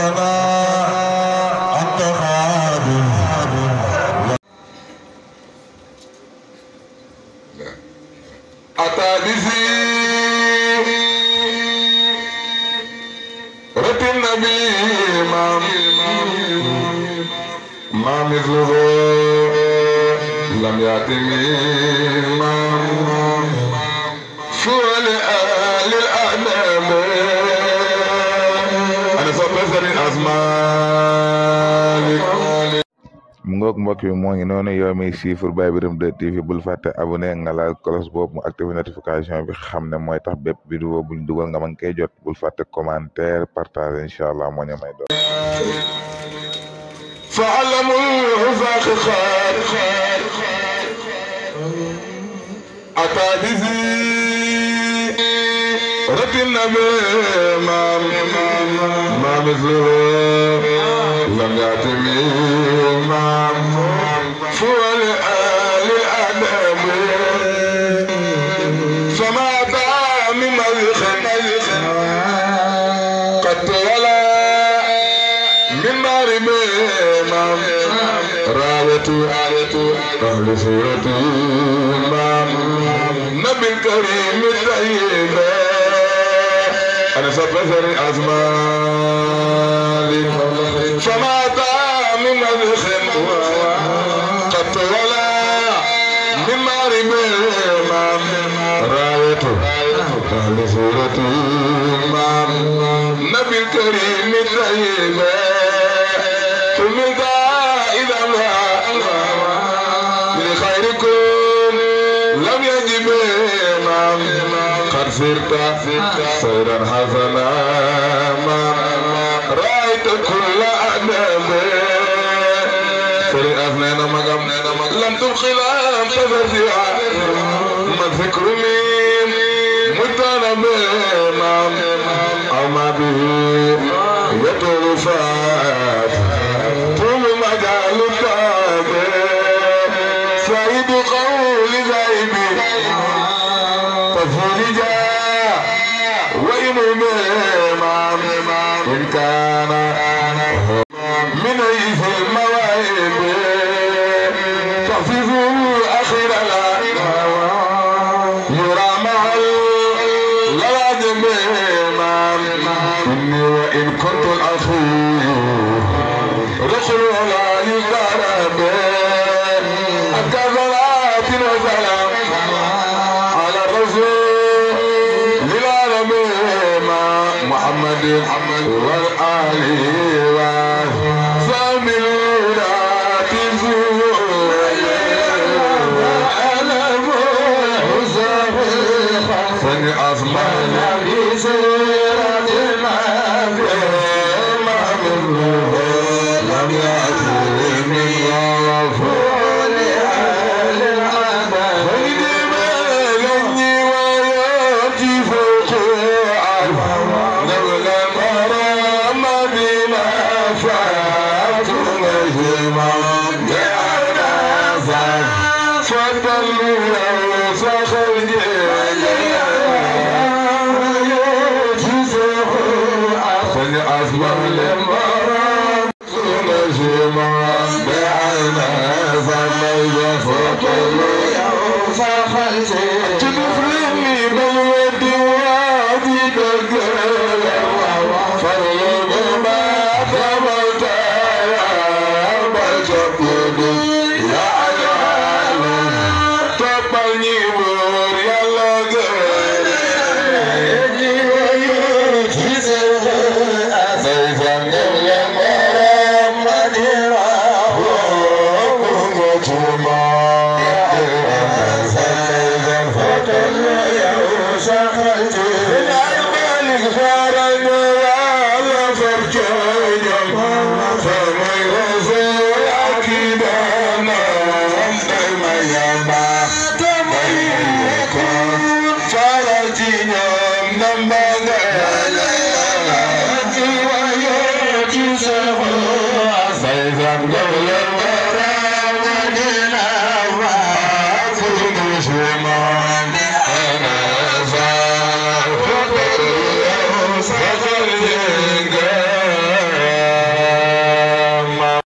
ربنا أنت خادم أتى بزير رب النبي ما مثله لم يأتني سوى لآل الأعلام أنا سأبصر الأزمان. mu ngoog mbokk yi moo ngi noonu yow mi siifur Baye Birame 2 TV bul fàtte abonné nga laal cloche boobu mu activé notification bi xam ne mooy tax bépp vidéo buñ dugal nga mën koy jot bul fàtte commentaire partage incha allah moo ñu may doon. فعلموا فاق خار أتى بذي رب النبي ما مثله لم يأتني سوى لآل الأدب فما أتى من ملك قد ولا من مارب راية أهل سيرتي نبي الكريم الطيب أنا سبزر الأزمان فما أتى من ملك قد ولا من مارب راية أهل سيرتي نبي الكريم الطيب سرت سيرا حسنا رأيت كل أدب سري أثنين مقام لم تبخل أم تفزع ما الذكر من متنب أو ما به يطول فات طول مجال التاب سيد قول غيبي تفرجا إن كان من عيف المواهب تفيضوا أخير لا يرى مع الغلاد إني وإن كنت الأخير رسل لا يقرب الكذلات وسلام على الرسول للعالمين محمد والآل وساملون فني أصمان بسيرة ما منه لم يأتني غفور لأهل العذاب فإنما يغني ويأتي فوق نبل المرام بما فات مهما كأنا فضلوا يوسخ أصبر للمرام نجمع بعنا فما يفضل يوسخ تدفرني بالود وادي دقل فرلب ما ثبت بجبد يا عيال تبني بور يلا Yeah.